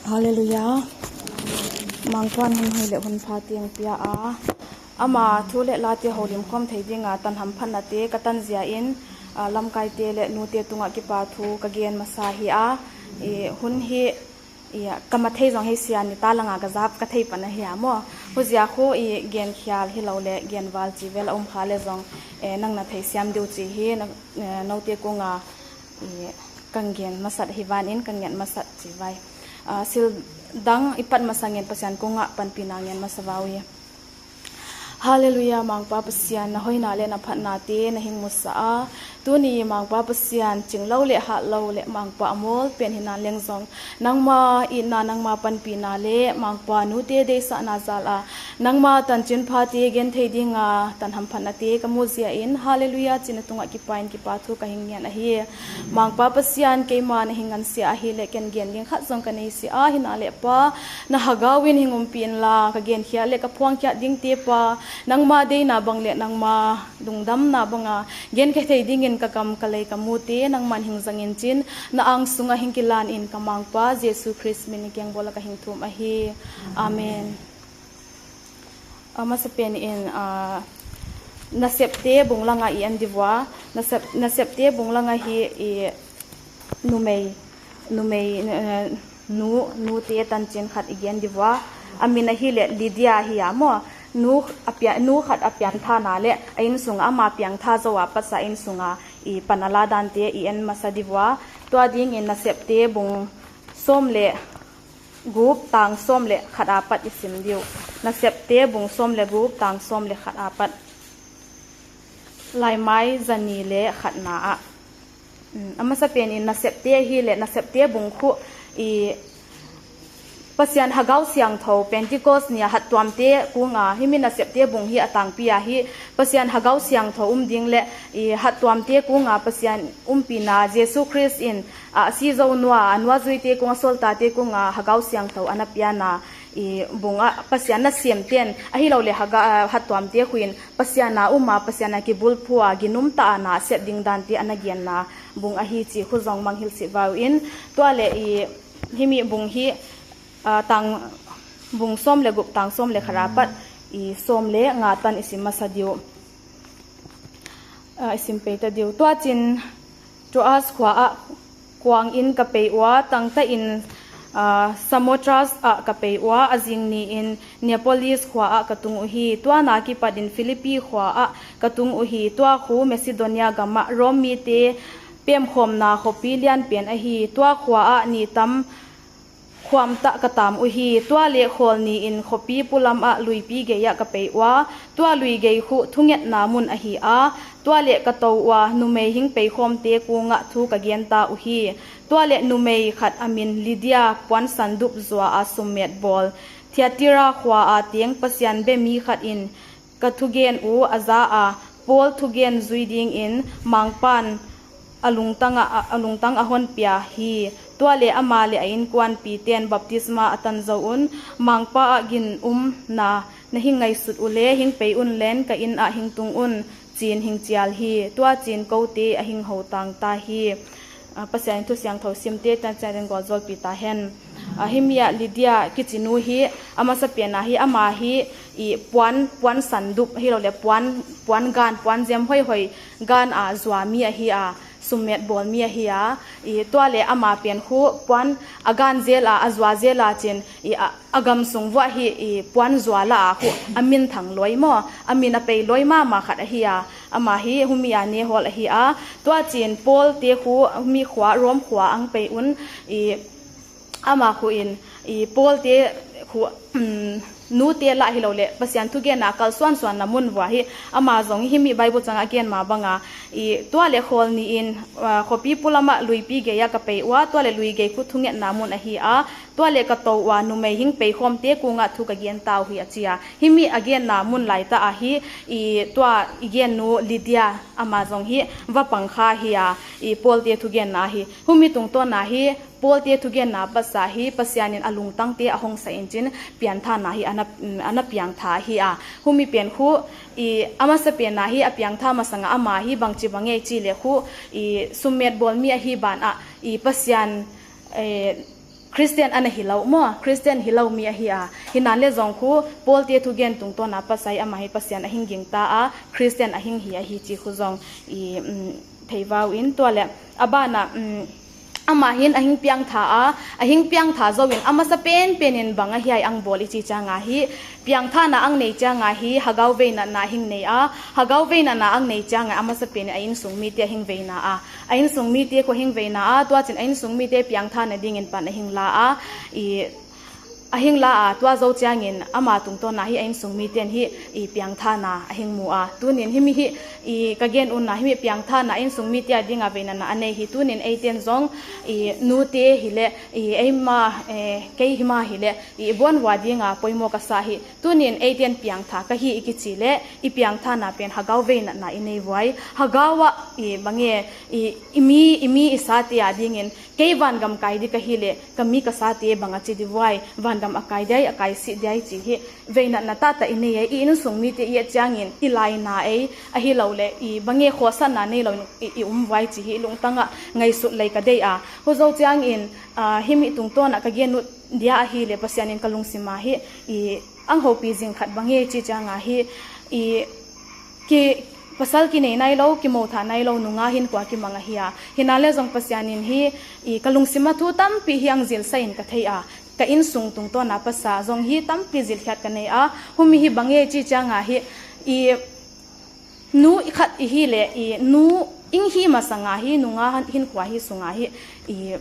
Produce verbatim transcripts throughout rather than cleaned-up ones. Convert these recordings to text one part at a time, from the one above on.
Hallelujah. Mangpa'n hun hoih leh hun pha teng pia a, ama thu leh late houlim khawm thei dinga tanhamphatnate ka tan ziakin, ah, lamkaite leh nute tungah kipahthu ka gen masa hi a, i hun hi, i, ka mathei zong hi sian ni ta langa ka zap ka thei pan ahi a maw. Huziak khu i gen khial hilou leh gen val chi vel a um kha leh zong, eh, nang na theisiam diu chi hi na, eh, noute kungah, i, kan gen masat hi vanin kan nget masat chi vai. Ah, sil dang i pat masangin Pasian kungah panpihna ngen masa va uh hi. Hallelujah, Mangpa Pasian, na hoihna leh na phatnate na hing musak a. Tuni Mangpa Pasian, chinglou leh hatlou leh Mangpa a mawl pen hi naleng zong, nangma itna, nangma panpihna leh Mangpa nute deihsakna zal a, nangma tanchinphate gen thei dinga tanhamphatnate ka mu ziakin, Hallelujah chi na tungah kipahin kipahthu ka hing ngen ahi. Mangpa Pasian, keima na hing ngansia ahihleh ken gen ding khat zong ka nei si a, hi naleh Pa, na Hagau in hing umpih inla, ka gen khial leh ka phuang khial dingte Pa, nangma deihna bang leh nangma lungdamna banga gen khe thei dingin ka kam ka lei ka mute nangman hing zangin chin, na ang sunga hing kilanin ka Mangpa Jesu Khrist min in keng bawla ka hing thum ahi. Amen. A masa penin, ah, Nasepte bung langa i en di ua, Nasep, Nasepte bung langa hi i numei, numei, eh, nu, nute tanchin khat i gen di ua, a min ahihleh Lydia hi a maw, nu a pia-, nu khat a piangthana leh a insunga ama piangtha zoh a patsa insunga i pan a la dante i en masa di ua, tua dingin Nasepte bung sawm leh gup tang sawm leh khat apat i sim di uh. Nasepte bung sawm leh gup tang sawm leh khat apat. Laimai zani leh khatna ah. Mm, a masa penin Nasepte ahihleh Nasepte bung khu i Pasian Hagau Siangthou Pentecost nia hattuamte kunga, himi Nasepte bung hi a tangpi ahi, Pasian Hagau Siangthou um ding leh i hattuamte kunga Pasian umpihna Jesu Khrist in a si zou nua, a nuazuite kung, a sawltate kunga Hagau Siangthou ana piana, i bung ah Pasian nasemten, ahilou leh Haga-, ah, hattuamte khuin Pasian a um a, Pasian a kibulphuh a, ginum ta a na sep ding dante ana genna bung ahi chih khu zong mangngilh sih va uh. Tua leh i himi bung hi, ah, tang bung sawm leh gup tang sawm leh khat apat i sawm leh nga tan i sim masa di uh. Ah, i sim pei ta di uh. Tuachin Troas khua ah kuangin ka pei ua, tangtahin, ah, Samothrace ah ka pei ua, a zing niin Neapolis khua ah ka tung uhi. Tuana kipatin Philippi khua ah ka tung uhi. Tua khu Macedonia gamah Rom mite pemkhawmna khopi lianpen ahi. Tua khua ah ni tam khuam tak ka tam uhi. Tua leh khawl niin khopi pulam ah luipi gei ah ka pei ua. Tua lui gei khu thungetna mun ahi a. Tua leh ka tou ua, numei hing peikhawmte kungah thu ka gen ta uhi. Tua leh numei khat a min Lydia, puan sandup zua a summet bawl, Thiatira khua a teng Pasian bia mi khat in ka thugen uh a za a, Paul thugen zui dingin Mangpa'n a lungtang a, a lungtang a hon pia hi. Tua leh ama leh a inkuanpiten baptisma a tan zou un, Mangpa ah ginumna na hing ngaihsut uleh hing pei un len ka inn ah hing tung un, chiin hing chial hi. Tuachin koute a hing hou tang ta hi. Ah, Pasian thu siangthou simte tan chiatin gualzawlpi ta hen. Ah, himi ah Lydia kichi nu hi, a masa pen ah hi, ama hi i puan, puan sandup hilou leh puan, puan gan, puan zem hoihhoih gan a zua mi ahi a, summet bawl mi ahi a. I tua leh ama pen khu puan a gan zel a, a zua zel a chin, i a, a gam sung vuah hi i puan zua la a khu a minthang loi maw, a min a pei loi mahmah khat ahi a. Ama hi humi a ne hawl ahi a. Tuachin Paul te khu humi khua, Rom khua ah hong pei un, i ama khuin, i Paul te khu, um, nute lah hilou leh Pasian thugenna kalsuansuanna mun vuah hi, ama zong himi Bible chang a gen ma banga, i tua leh khawl niin, ah, khopi pulam ah luipi gei ah ka pei ua, tua leh lui gei khu thungetna mun ahi a, Tua leh ka tou ua, numei hing pei khawmte kungah thu ka gen ta uhi, a chi a. Himi a genna mun lai ta ahi, i tua i gen nu Lydia, amah zong hi va pang kha hi a, i Paul te thugenna hi. Humi tungtawn a hi, Paul te thugenna pasal hi, Pasian in a lungtangte a hong sa in chin, piangthakna hi ana, ana piangthak hi a. Humi pen khu, i a masa pen a hi, a piangthak masang a amah hi bangchi bang e chi leh khu, i summet bawl mi ahi ban ah, i Pasian, eh, Christian ana hi lou maw, Christian hi lou mi ahi a. Hinan leh zong khu, Paul te thugen tungtawn a pasal amah hi Pasian a hing gingta a, Christian a hing hi ahi chi khu zong, i, mm, thei vau in tua leh. A ban ah, mm, amah hin a hing piangthak a, a hing piangthak zou in a masa pen pen in bang ahi ai ang bawl i chi chiang a hi, piangthakna ang nei chiang a hi, hagau veinatna hing nei a, hagau veinatna ang nei chiang a a masa pen in a innsung mite a hing veina a. A innsung mite khu hing veina a, tua chin a innsung mite piangthakna ding in pan a hing la a, i a hing la a, tua zou chiang in ama tungtawn a hi a innsung mite'n hi i piangthakna a hing mu a. Tunin himi hi i ka gen utna himi piangthakna a innsung mite a ding a veinatna a nei hi. Tunin eite'n zong i nute hi leh i eimah, eh, kei hi mah hi leh i buan ua ding a poimoh ka sa hi. Tunin eite'n piangthak ka hi i kichi leh i piangthakna pen hagau veinatna i nei uai. Hagau ah i bang e i, i mi, i mi i sate a ding in kei vangam kai di ka hi leh, ka mi ka sate bang a chi di uai, vangam a kai diai, a kai sih diai chi hi, veinatna taktak i nei e, i innsung mite i et chiang in, i laina e, ahi lou leh, i bang e khosakna nei lou in, i, i um uai chi hi, lungtang ah ngaihsut lei ka deih a. Huzou chiang in, ah, himi tungtawn a ka gen ut dia ahi leh, Pasian in ka lungsim a hi, i ang houpi zing khat bang e chi chiang a hi, i ki pasal ki nei nai lou, ki mou thak nai lou, nungak hinkhua ki mang ahi a. Hinan leh zong Pasian in hi, i ka lungsim a thu tampi hi ang zil sa in ka thei a. Ka innsung tungtawn a pasal zong hi tampi zil khiat ka nei a. Humi hi bang e chi chiang a hi, i nu i khat i hi leh, i nu ing hi masang a hi, nungak hin, hinkhua hi sung a hi, i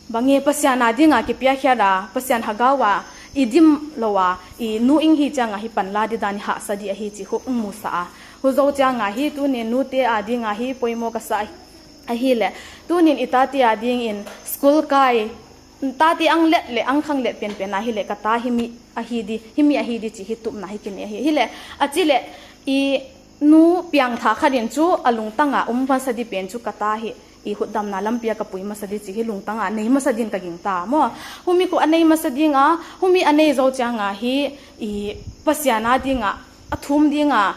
bang e Pasian a ding a ki piakhia a, Pasian hagau a, i dim lou a, i nu ing hi chiang a hi pan la di dan i hahsa di ahi chi khu ung mu sa a. Huzou chiang a hi tunin nute a ding a hi poimoh ka sa ahi leh. Tunin i tate a ding in school kai, tate ang let leh, ang khang let pen pen a hi leh ka ta himi ahi di, himi ahi di chi hi tupna hi ki nei ahi. Hi leh, a chi leh, i nu piangthak khat in chu a lungtang a um masa di pen chu ka ta hi. I hutdamna lampi a ka pui masa di chi hi lungtang a nei masa din ka gingta maw. Humi khu a nei masa ding a, humi a nei zou chiang a hi, i Pasian a ding a, a thum ding a.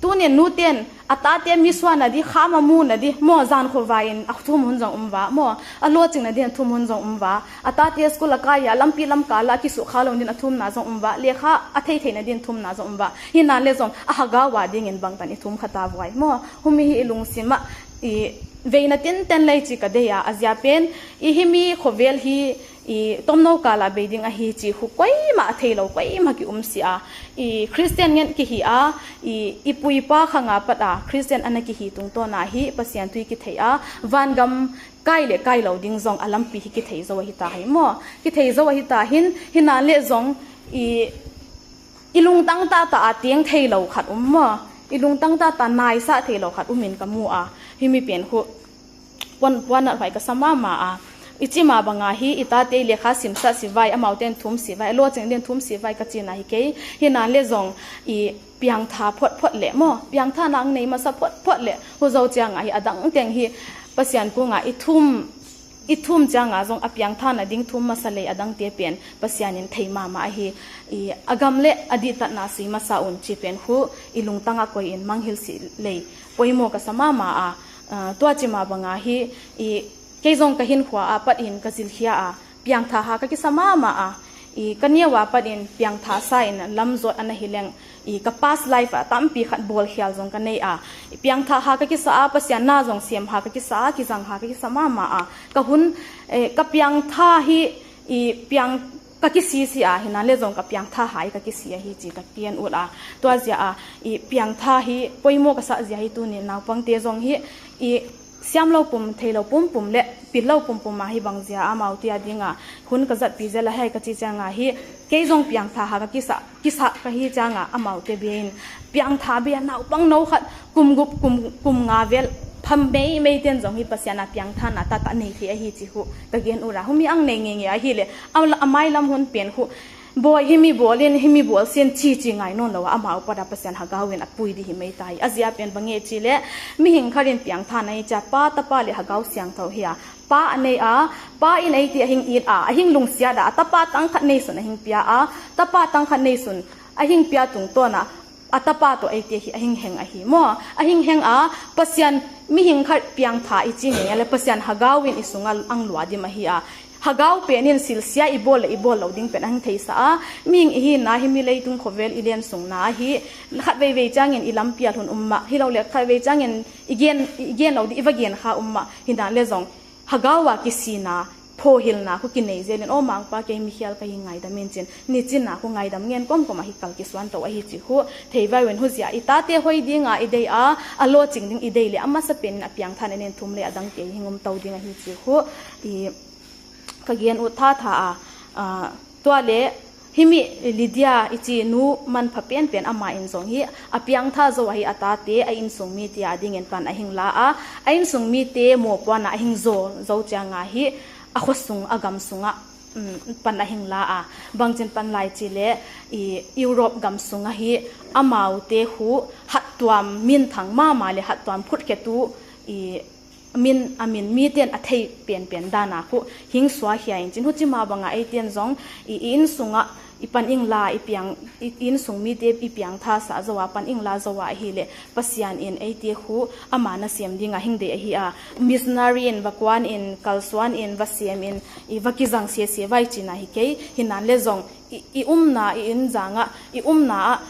Tunin nute'n, a tate mi suahna di, kham a muhna di, maw zan khovai in, a thum hun zong um ua, maw. A lawchingna din a thum hun zong um ua. A tate school a kai a, lampi lamkal a, ki sukha lou din a thumna zong um ua. Lekha a theitheina din thumna zong um ua. Hinan leh zong, a hagau a ding in bangtan i thum kha ta uai, maw. Humi hi i lungsim a, i veina tinten lei chi ka deih a, a ziak pen, i himi khovel hi, i tomno kal a bei ding ahi chi khu koimah a thei lou, koimah ki um si a. I Christian ngen ki hi a, i, i pu i pa khang a pat a, Christian ana ki hi tungtawn a hi, Pasian thu i ki thei a, vangam kai leh kai lou ding zong a lampi hi ki thei zou ahi ta hi maw. Ki thei zou ahi ta hin, hinan leh zong, i, i lungtang taktak a teng thei lou khat um maw. I lungtang taktak a naisah thei lou khat um in ka mu a. Himi pen khu puan, puannat huai ka sa mahmah a. I chi mah bang a hi, i tate i lekha sim sah si uai, amau te'n thum si uai, a lawching din thum si uai ka chihna hi kei. Hinan leh zong, i piangthak photphot leh maw. Piangthakna ang nei masa photphot leh. Huzou chiang a hi a dang teng hi Pasian kung a i thum, i thum chiang a zong a piangthakna ding thum masa lei a dangte pen Pasian in thei mahmah ahi. I a gam leh a dihtatna sui masa un chi pen khu i lungtang a koi in mangngilh sih lei poimoh ka sa mahmah a. Ah, tua chi mah bang a hi, i kei zong ka hinkhua a pat in ka zil khia a, piangthak ha ka kisa mahmah a. I ka neu a pat in piangthak sa in lam zot ana hi leng, i ka past life a tampi khat bawl khial zong ka nei a. I piangthak ha ka kisa a, Pasian na zong siam ha ka kisa a, kizang ha ka kisa mahmah a. Ka hun, eh, ka piangthak hi, i piang ka kisi si a, hinan leh zong ka piangthak ha i ka kisi ahi chi ka gen ut a. Tua ziak a, i piangthak hi poimoh ka sa ziak hi tunin naupangte zong hi, i siam lou pum, thei lou pumpum leh pil lou pumpum a hi bang ziak a amaute a ding a hun ka zatpih zel a hi ka chi chiang a hi, kei zong piangthak ha ka kisa, kisa ka hi chiang a amaute bia in piangthak bia naupang nou khat kum guk, kum, kum nga vel Tam meimei ten zong hi Pasian a piangthakna taktak nei thei ahi chih hu ka gen ua. Humi ang nei ngeingei ahihleh, a, a mailam hun pen hu, bawi, himi bawl in, himi bawl sin chi chi ngai nawn lou a, amau pata Pasian Hagau in a pui di hi mai ta hi. A ziak pen bang e chih leh, mihing khat in piangthakna i chih a, Pa, Tapa leh Hagau Siangthou hi a. Pa a nei a, Pa in eite a hing it a, a hing lungsiat a, a Tapa tang khat neisun a hing pia a, Tapa tang khat neisun a hing pia tungtawn a, a Tapa toh eite hi a hing heng ahi maw. A hing heng a, Pasian mihing khat piangthak i chih ngeingei leh Pasian Hagau in i sung a ang lua dim ahi a. Hagau pen in silsia i bawl leh i bawl lou ding pen a hing theisa a. Mihing i hihna hi, mi leitung khovel i len sungna hi, khatveivei chiangin i lampi a lhun um mah, hilou leh khatveivei chiangin i gen, i gen lou di i va gen kha um mah, himahleh zong Hagau a kisina, phohilna hu kinei zel in, "Aw Mangpa, kei mikhial ka hi, ngaidam in," chi'n, nichin a hu ngaidam ngen kawmkawm a hi kal kisuan tou ahi chih hu thei vek un, huziak i tate hoih ding a i deih a, a lawching ding i deih leh, a masa pen in a piangthakna in thum leh a dang kei hing um tou ding ahi chih hu i ka gen ut thatha a, a, tua leh, himi Lydia i chih nu manpha penpen, amah in zong hi a piangthak zou a hi, a tate, a insung mite a dingin pan a hing la a, a insung mite mohpuakna a hing zou zou chiang a hi, a khosung, a gamsung ah, um, pan a hing la a. Bangchin pan lai chih leh, i Europe gamsung a hi, amaute hu hattuam minthang mahmah leh hattuam phutkhetu, i min, a min miten a thei penpen dan a hu hing suak khia in chin, huchi mah bang a eite'n zong i, i insung ah i pan ing la, i piang, i, i insung mite i piangthak sa zou a, pan ing la zou a ahihleh, Pasian in eite hu ama nasem ding a hing deih ahi a. Missionary in va kuan in, kalsuan in, va sem in, i va kizang sese vai chihna hi kei, himahleh zong i, i umna, i inn zang ah, i umna ah,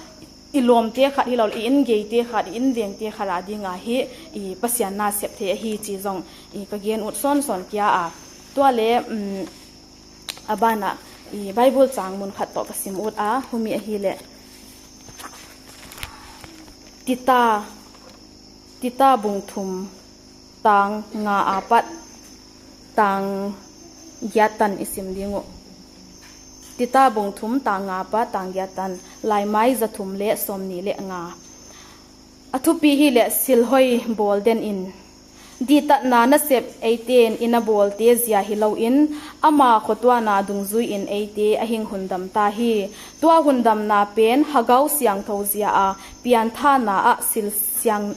i lawmte khat hilou, i inn geite khat, i inn vengte khat a ding a hi, i Pasian nasep thei ahi chih zong i ka gen ut sawnsawn kia a. Tua leh, um, a ban ah, i Bible chang mun khat toh ka sim ut a, humi ahihleh, Tita, Tita bung thum, tang nga apat tang giat tan i sim ding uh. Tita bung thum, tang nga apat tang giat tan, laimai za thum leh sawmnih leh nga. A thupi hi leh, silhoih bawl den in. Dihtatna nasep eite'n i na bawlte zia hilou in, ama khotuahna dungzui in eite a hing hundam ta hi. Tua hundamna pen Hagau Siangthou zia a, pianthakna ah sil siang,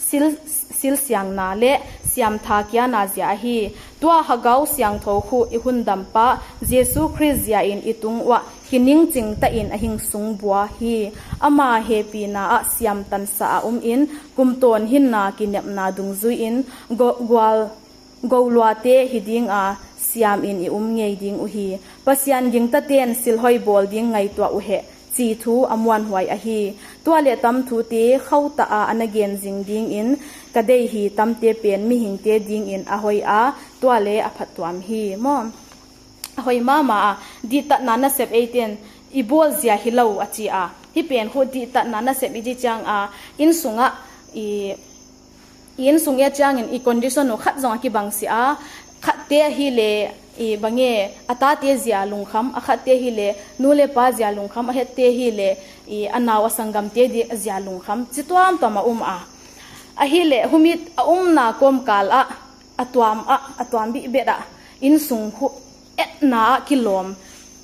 sil, sil siangna leh siamtha kiana zia ahi. Tua Hagau Siangthou hu i hundampa Jesu Khrist zia in i tung uah kiningching ta in a hing sungbua hi. Ama hehpihna ah siamtansa a um in, kum tawn hinna kinepna dungzui in, go, gual, gouluate hi ding a, siam in i um ngei ding uhi. Pasian gingtate'n silhoih bawl ding ngaihtuah uheh, chih thu a muanhuai ahi. Tua leh tam thute khauh ta a ana gen zing ding in ka deih hi, tamte pen mihingte ding in a hoih a, tua leh a phattuam hi maw. A hoih mahmah a, dihtatna nasep eite'n i bawl zia hilou a chi a. Hi pen hu dihtatna nasep i chih chiang a, insung ah i, i insung i et chiangin i condition uh khat zong a kibang sia. Khatte hi leh, i bang e, a tate zia lungkham, a khatte hi leh nu leh pa zia lungkham, a khatte hi leh, i a nau a sanggamte di zia lungkham, chi tuamtuam a um a. Ahihleh humit a umna kawmkal ah, a tuam ah, a tuam bikbet ah, insung hu etna ah kilawm,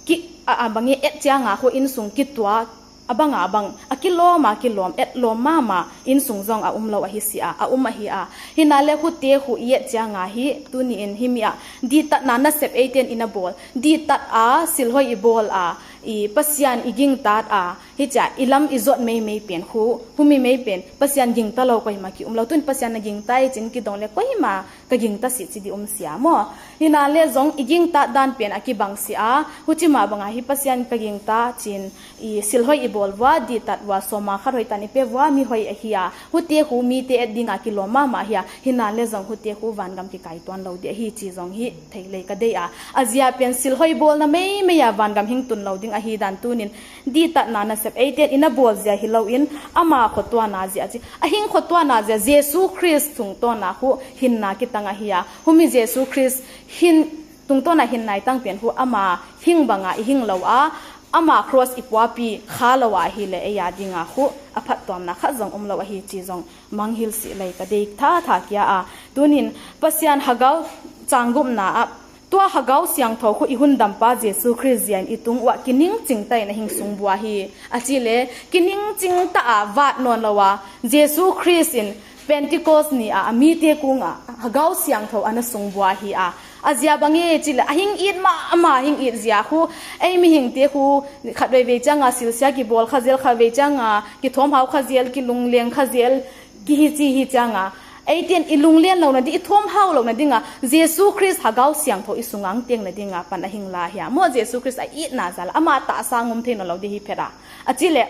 ki, a, a bang e, et chiang a hu insung kituak, a bang a bang, a kilawm a kilawm, etlawm mahmah, insung zong a um lou ahi sia, a um ahi a. Himahleh hute hu i et chiang a hi, tuni in himi ah, dihtatna nasep eite'n i na bawl, dihtat a, silhoih i bawl a, i Pasian i gingtat a, hichia i lam i zot meimei pen hu, humi mei pen, Pasian gingta lou koimah ki um lou, tun Pasian na gingta i chin kidong leh koimah ka gingta sih chi di um sia maw. Himahleh zong i gingtat dan pen a kibang sia. Huchi mah bang a hi Pasian ka gingta chin, i silhoih i bawl ua, dihtat ua, sawma khat hoih tan i pe ua, mi hoih ahi a. Hute hu mite et ding a kilawm mahmah hi a. Himahleh zong hute hu vangam kikai tuan lou di ahi chih zong hi thei lei ka deih a. A ziak pen silhoih bawlna meimei a vangam hing tun lou ding ahi dan tunin, dihtatna nasep eite'n i na bawl zia hilou in, ama khotuahna zia chi. A hing khotuahna zia Jesu Khrist tungtawn a hu hinna kitang ahi a. Humi Jesu Khrist hin, tungtawn a hinna i tang pen hu ama hing bang a i hing lou a. ama cross i puapi kha lou a hileh ei a dinga khu a phattuamna khat zong om lou ahi chih zong mangngilh sih lei ka deih thatha kia a. Tunin Pasian Hagau changgupna ah, tua Hagau Siangthou khu i Hundampa Jesu Khrist ziakin i tung uah kiningching tahin a hing sungbua hi. A chih leh kiningching ta a vat nawn lou a, Jesu Khrist in Pentecost ni a a mite kungah Hagau Siangthou ana sungbua hi a. A ziak bang e chih leh a hing it mahmah, hing it ziak khu, ei mihingte khu khatveivei chianga silsia kibawl kha zel, khatveivei chianga kithawmhau kha zel, kilungleng kha zel, kihi chi hi chianga, eite'n i lunglen louhna ding, i thawmhau louhna dinga Jesu Khrist Hagau Siangthou i sunga hong tengna dinga pan a hing la hi a. Maw, Jesu Khrist a itna zal, ama tahsa ngum thei nawn lou di hi phet a. A chih leh,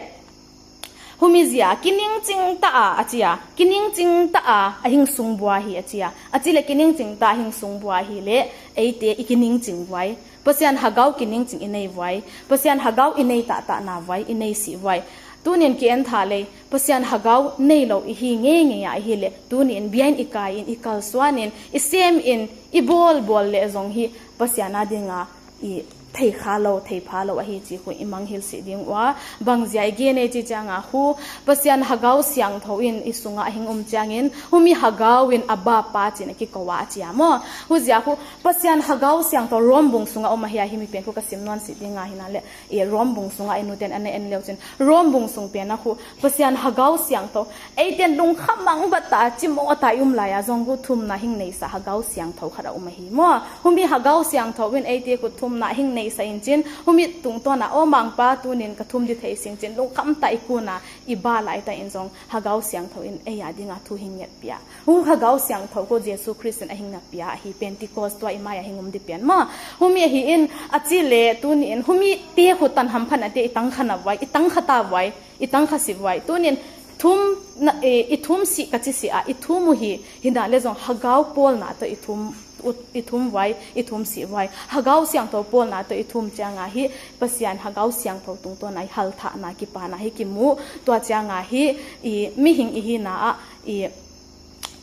humi ziak kiningching ta a, a chi a, kiningching ta a a hing sungbua hi, a chi a. A chih leh kiningching ta a hing sungbua hileh eite i kiningching vuai. Pasian Hagau kiningching i nei vuai. Pasian Hagau i nei tahtahna vuai, i nei sih vuai. Tunin ki en tha lei, Pasian Hagau nei lou i hi ngeingei a hileh, tunin biakin i kai in, i kalsuan in, i sem in, i bawlbawl leh zong hi Pasian a dinga i thei kha lou, thei pha lou ahi chih khu i mangngilh sih ding ua. Bang ziak i gen e chih chianga khu, Pasian Hagau Siangthou in i sunga a hing um chiangin, humi Hagau in Abba Pa chi'n a kikou a, a chi a maw. Huziak khu Pasian Hagau Siangthou Rom bung sunga om ahi a, himi pen khu ka sim nawn sih ding a, hi na leh, i Rom bung sunga i nute'n ana en leu chin, Rom bung sung pen a khu Pasian Hagau Siangthou, eite'n lungkham mang bat ta, chimawh ta i um lai a zong khu thumna hing neisa Hagau Siangthou khat a um ahi maw. Humi Hagau Siangthou in eite khu thumna hing neisa in chin, humi tungtawn a, aw Mangpa, tunin ka thum di thei sing chin, lungkham ta i kun a i ba lai ta in zong Hagau Siangthou in ei a dinga thu hing ngetpih a. Hung Hagau Siangthou khu Jesu Khrist in a hing na pia ahi, Pentecost tua i mai a hing um di pen maw. Humi ahi in, a chih leh tunin humite khu tan hamphatnate i tang kha na vuai, i tang kha ta vuai, i tang kha sih vuai. Tunin thum na, e, i thum sih ka chi sih a, i thum uhi, hi na leh zong Hagau pawlna toh i thum, ut, i thum vuai, i thum sih vuai. Hagau Siangthou pawlna toh i thum chianga hi, Pasian Hagau Siangthou tungtawn a i halthahna, kipahna hi kimu, tua chianga hi, i mihing i hihna ah, i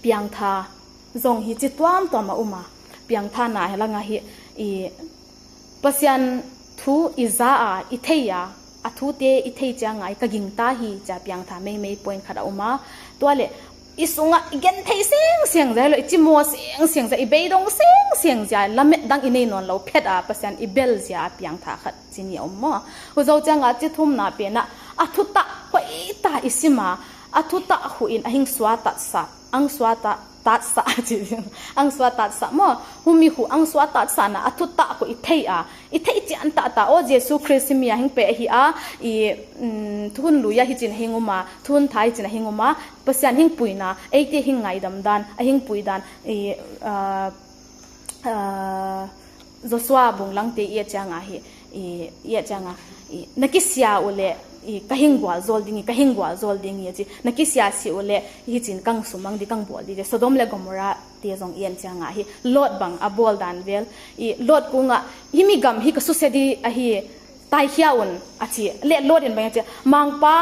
piangthak zong hi chi tuamtuam a um a. Piangthakna hi langa hi, i Pasian thu i za a, i thei a, a thute i thei chianga i ka gingta hi chia piangthak meimei point khat a um a. Tua leh i sunga i genthei sengsiang zia hilou, i chimawh sengsiang zia, i beidong sengsiang zia, lamet dang i nei nawn lou phet a Pasian i bel zia a piangthak khat chih ni a um maw. Huzou chianga chi thumna pen a, a thutak hoihtak i sim a, a thutak khu in a hing suaktatsah, ang suakta, tatsah chi, ang suaktatsah maw. Humi khu ang suaktatsahna a thutak khu i thei a, i thei chian taktak, aw Jesu Khrist hi mi a hing peh hi a, i, mm, thukhun lui a hichi'n a hing um a, thukhun thak hichi'n a hing um a, Pasian hing puina, eite hing ngaidam dan, a hing pui dan, i, ah, ah, Joshua bung langte i et chianga hi, i, i et chianga, i, na kisia uleh, i, ka hing gualzawl ding hi, ka hing gualzawl ding hi, a chi. Na kisia sih uleh, hichi'n kang sumang di, kang bawl di, Sodom leh Gomorrah te zong i en chianga hi, Lot bang a bawl dan vel, i, Lot kungah, himi gam hi ka suse di ahi, taikhia un, a chi. Leh Lot in bang a chi, Mangpa,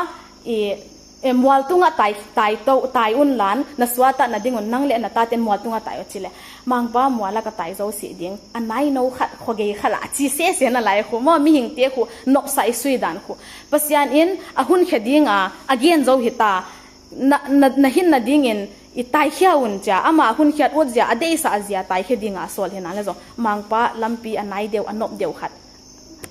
i, e, mual tungah tai, tai tou, tai unla, na suaktatna ding un nang leh na tate'n mual tungah tai un, a chi leh, Mangpa, mual ah ka tai zou sih ding, a nai nou khat, khogei khat ah, a chi sese na lai khu maw, mihingte khu nopsah i sui dan khu. Pasian in a hun khe dinga a gen zou hita, na, na, na hinna dingin i taikhia un chia, ama hun khiat ut zia, a deihsah zia taikhe dinga a sawl hi na leh zong, Mangpa, lampi a nai deuh, a nop deuh khat,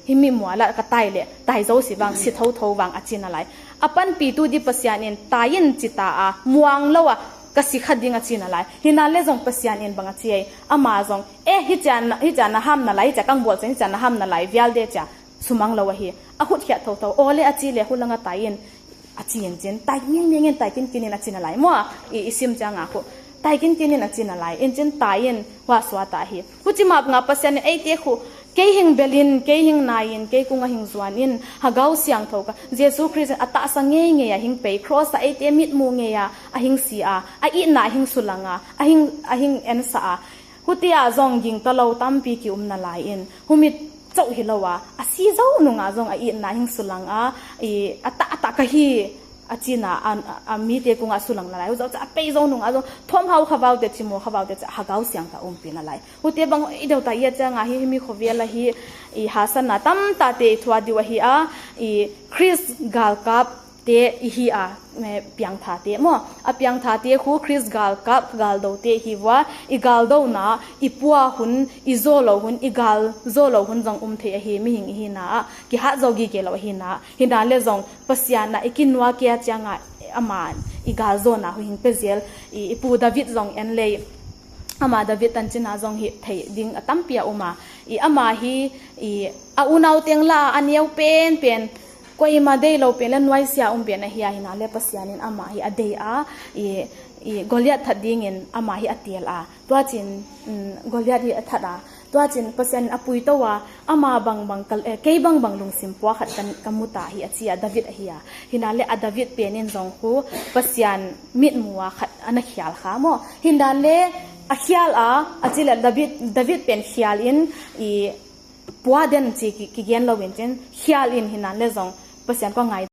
himi mual ah ka tai leh, tai zou sih vang, si thotho vang, a chi na lai. A panpihtu di Pasian in, tai in chi ta a, muang lou a, ka si kha ding, a chi na lai. Hi na leh zong Pasian in bang a chi ei, ama zong, e, hichi'n, hichi'n na ham na lai, hichia kang bawl chiang, hichi'n na ham na lai, vial de chia, sumang lou ahi. A khut khiat thotho, aw leh a chi leh, hu langa tai in, a chi in chin, tai ngeingei in, tai kinkin in, a chi na lai maw, i, i sim chianga khu. Tai kinkin in, a chi na lai, in chin tai in, hua suakta hi. Huchi mah banga Pasian in eite khu, kei hing bel in, kei hing nai in, kei kung a hing zuan in, Hagau Siangthou kha, Jesu Khrist in a tahsa ngeingei a hing pei, cross ah eite mitmuh ngei a, a hing si a, a itna a hing sulang a, a hing, a hing ensak a. Hutia zong gingta lou tampi ki um na lai in, humi chauh hilou a, a si zou nunga zong a itna a hing sulang a, i, a tahtak ka hi, a china a, a, a mite kungah sulang nalai. Huzaw cha a pei zou nung a zou thom hau khavau te chimu khavau te cha hagau siang ta umpi nalai. Hute bang i deuh ta ia chiang a hi, hi mi khovel a hi i hasanna tamta te i thuak diu ahi a, i Khrist galkap te i hi a, eh, piangtha te maw. A piangtha te khu Khrist galkap galdou te hi ua, i galdouna, i pua hun, i zou lou hun, i gal zou lou hun zong um thei ahi, mihing i hina a, kihat zou gige lou ahina. Hina le zong Pasian na i kinuak kia chiang a ama i gal zouna hu hing pe zel, i, i pu David zong en lei. Ama David tanchin a zong hi thei ding a tampi a um a. I ama hi, i a unau teng la a neu pen pen, koima deih lou pen le nuaisiah um pen ahi a, hina le Pasian in ama hi a deih a, i, i Goliath that dingin ama hi a tel a. Tua chin, mm, Goliath hi a that a. Tua chin Pasian in a puitou a, ama bangbang ka, eh, kei bangbang lungsim pua khat kan, ka mu ta hi a chi a, David ahi a. Hina le a David pen in zong khu Pasian mitmu a khat ana khial kha maw. Hina le a khial a, a chi le David, David pen khial in i pua den chi ki, kigen lou in chin khial in hina le zong Pasian ko ngai